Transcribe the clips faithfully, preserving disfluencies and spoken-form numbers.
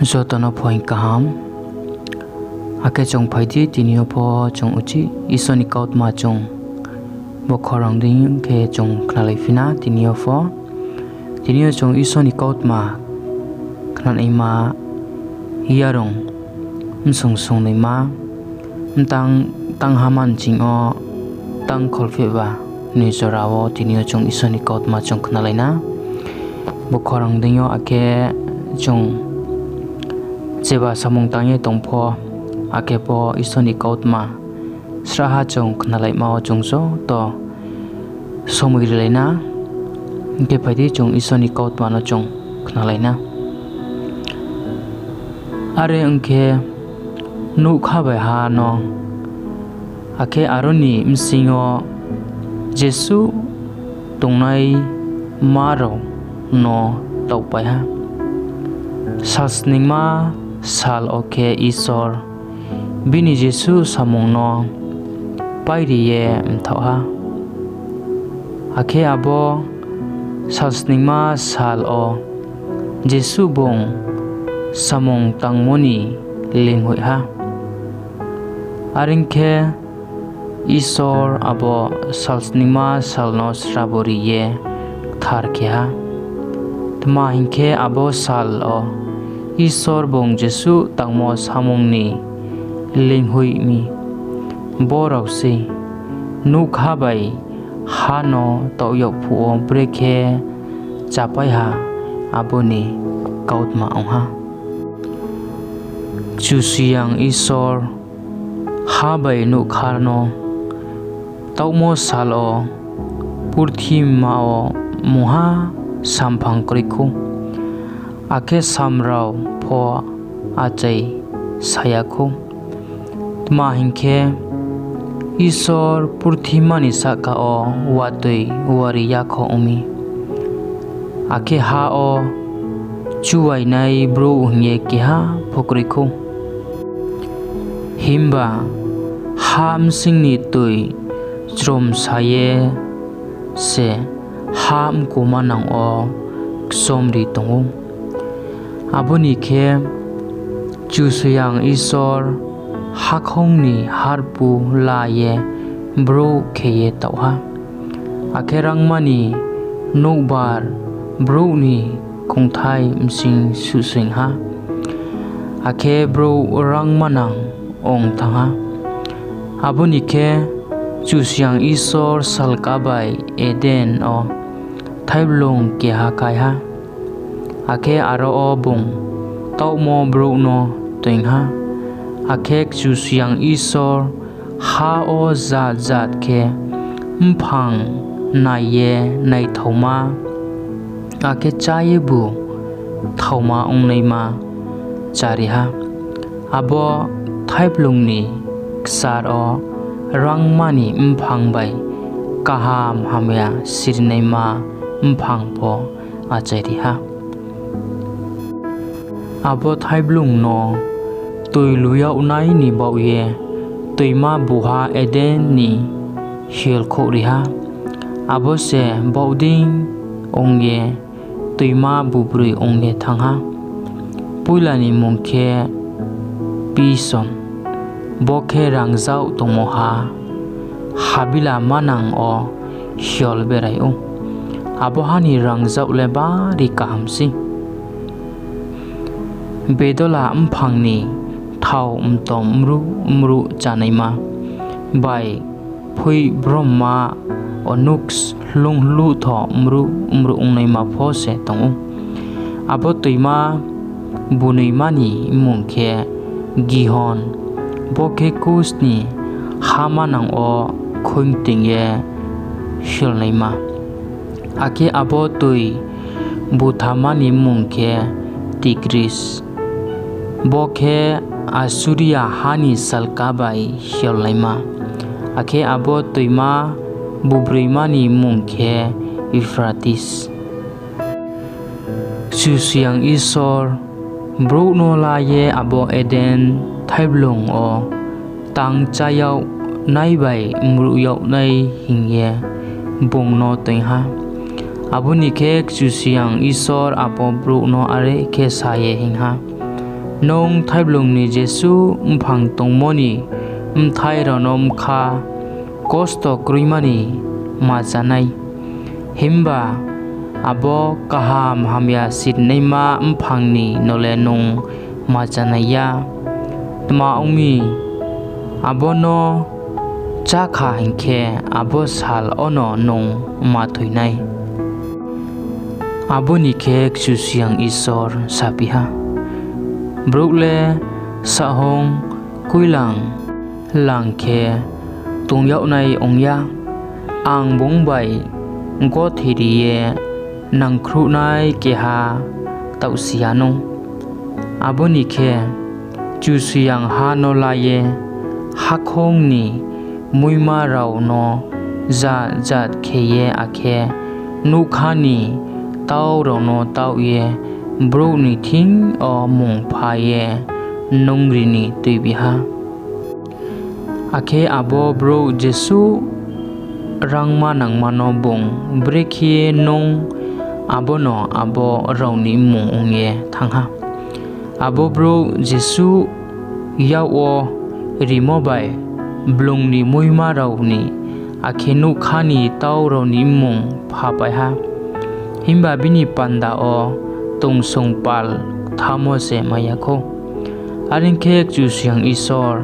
Joto no phuaing kaham. Akhe chung phai di, tini yo pho chung uchih Isor ni kautma chung bo khorang deing khe chung khnalaiphi na. Tini yo pho, tini yo chung Isor ni kautma khnanaima yarung bsung sungnaima, mtang tangha manching yo tang kholphehba ni jora wo tini yo chung Isor ni kautma chung khnalai na. Bo khorang deing yo akhe chung jeba samung tang ye tong pho, akhe pho Isor ni kautma srahha chung khnalaima wo chung joto somoi rilai na. Hing khe phai di, chung Isor ni kautma no chung khnalai na. Are ong khe, nougkha bai ha no, akhe aro ni bsing yo jesuh tongnaima rao no taohpai ha. Salsningma sal wo khe Isor bini jesuh samung no páiri ye mthaoh ha. Akhe abo salsningma sal wo jesuh bung samung tangmo ni leinghoih ha. Are ong khe, Isor abo salsningma sal no srabo ri ye kthar khe ha. Tma hing khe, abo sal wo Isor bung jesuh tangmo samung ni leinghoih mi. Bo rao sei, nougkha bai ha no taoh yag phuh wo brekhe chápai ha, abo ni kautma ong ha. Kchusoyang Isor ha bai nougkha no taohmo sal wo purthima wo mungha samphang kroi khou, akhe sam rao pho achai sa ya khou. Tma hing khe, Isor purthima ni sahka wo watoi wari yakho ong mi, akhe ha wo chuainai brouh hing ye keha pho kroi khou. Himba ha bsing ni toi chromsa ye se ha mku manang wo kchomri tong ou. Abo ni khe, Kchusoyang Isor hakhoung ni harpu la ye brouh khe ye taoh ha, akhe rangma ni nouhbar brouh ni kongthai bsing suhsoing ha, akhe brouh rangmanang ong thanng ha. Abo ni khe, Kchusoyang Isor salka bai Eden wo thaiblung keha kái ha, akhe aro wo bung taohmo brouh no toing ha. Akhe Kchusoyang Isor ha wo jat jat khe mphang nai ye naithaoma, akhe chá yebu thaoma ongnaima chári ha. Abo thaiblung ni kchar wo rangma ni mphang bai kaham hamya sirinaima mphang pho achairi ha. Abo thaiblung no toi lu yagnai ni baoh ye toima buha Eden ni hiolkhouhri ha. Abo se baoh dei ong ye toima bubroi ong ye thanng ha. Poila ni mmung khe Pison, bo khe rangzag tongmo ha, habila manang wo hiol berai ou. Abo ha ni rangzag le bari kaham sei. Bedola mphang ni thao mtom mruh mruh chánaima bai phoih bromma, onyx, hloung hluhtho mruh mruh ongnaima pho se tong ou. Abo toima bunoima ni mmung khe Gihon, bo khe Kus ni ha manang wo khoingtoing ye hiolnaima. Akhe abo toi buthama ni mmung khe Tigris, bo khe Asuria ha ni salka bai hiolnaima. Akhe abo toima bubroima ni mmung khe Euphratis. Kchusoyang Isor brouh no la ye abo Eden thaiblung wo tang chá yagnai bai mruh yagnai hing ye bung no toing ha. Abo ni khe Kchusoyang Isor abo brouh no are khe sa ye hing ha: Nung thaiblung ni jesuh mphang tongmo ni bthai rao no bkha kosto kroima ni ma chá nai, himba abo kaham hamya sirinaima mphang ni no le nung ma chá nai ya. Tma ong mi, abo no chá kha hing khe, abo sal wono nung ma thoi nai. Abo ni khe Kchusoyang Isor saphi ha: Brouh le saohhung kuilang lang khe tong yag nai ong ya, ang bung bai gotheri ye nangkhruhnai keha taohsi yanou. Abo ni khe, Kchusoyang ha no la ye hakhoung ni muima rao no jat jat khe ye, akhe nougkha ni tau rao no taoh ye, brouh ni thing yo mungpha ye nungri ni tuibi ha. Akhe abo brouh jesuh rangmanangma no bung brekhe ye nung, abo no abo rao ni mmung ong ye thanng ha. Abo brouh jesuh yak wo rimo bai blung ni muima rao ni, akhe nougkha ni tau rao ni mmung phapai ha; himba bini panda wo tongsong pal kthamo se mai ya khou. Are ong khe, Kchusoyang Isor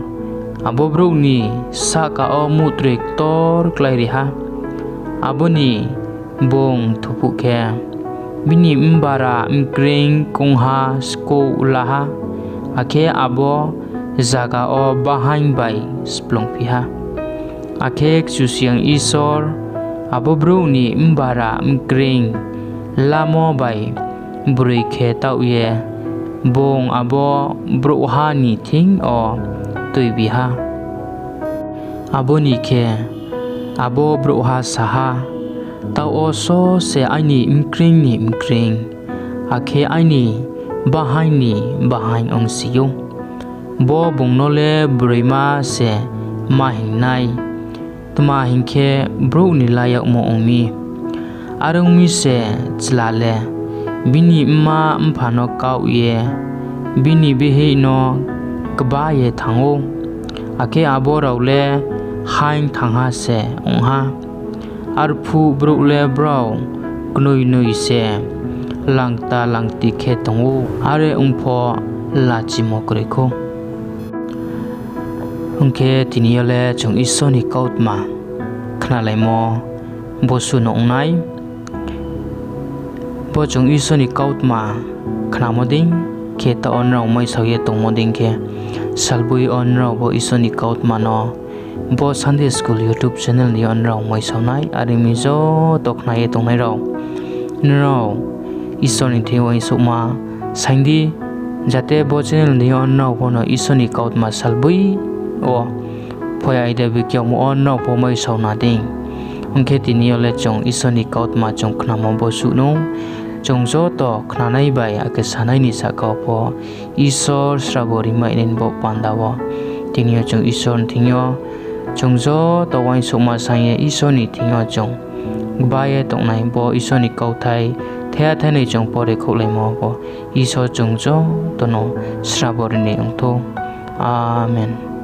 abo brouh ni sahka wo muhtroi ktor kláiri ha. Abo ni bung thuphuh khe, bini mbara bkreing koungha skouh la ha, akhe abo zaga wo bahaing bai splungphi ha. Akhe Kchusoyang Isor abo brouh ni mbara bkreing lamo bai broi khe taoh ye, bung abo brouhha ni thing yo tuibi ha. Abo ni khe, abo brouhha sa ha, Taoh wo só se aini bkreing ni bkreing, akhe aini bahaing ni bahaing ongsi ou. Bo bung no le broima se ma hing nai, tma hing khe, brouh ni la yagmo ong mi. Are ong mi se, chla le bini mma-mpha no kaoh ye bini bihih no kba ye thanng ou, akhe abo rao le haing thangha se ong ha. Arphuh brouh le brao knoinoi se langkta-langkti khe tong ou, are ong pho lachimo kroi khou. Ong khe, tini yo le chung Isor ni kautma khnalaimo bosuh no ong nai. Bo chung Isor ni kautma khnamo dei khe, taoh wo nrao maisao ye tongmo dei khe, salboi yo nrao bo Isor ni kautma no bo Sunday School YouTube channel ni yo nrao maisao nai. Are ong mi, joto khna ye tongnai rao, nrao Isor ni thing yo uaingsouhma saing di, jate bo channel ni yo nrao pho no Isor ni kautma salboi yo phoya aida bikhe yagmo wo nrao pho maisao na dei. Ong khe, tini yo le chung Isor ni kautma chung khnamo bosuh no, chung joto khnanai bai akhe sanai ni sahka wo pho Isor srabo rimai nai ni bo panda wo, tini yo chung Isor ni thing yo chung joto uaingsouhma saing ye Isor ni thing yo chung kba ye tongnai, bo Isor ni kauthai thaiha thainoi chung pore khouhlaimo pho Isor chung joto no srabo ri ni ong thou. Amen.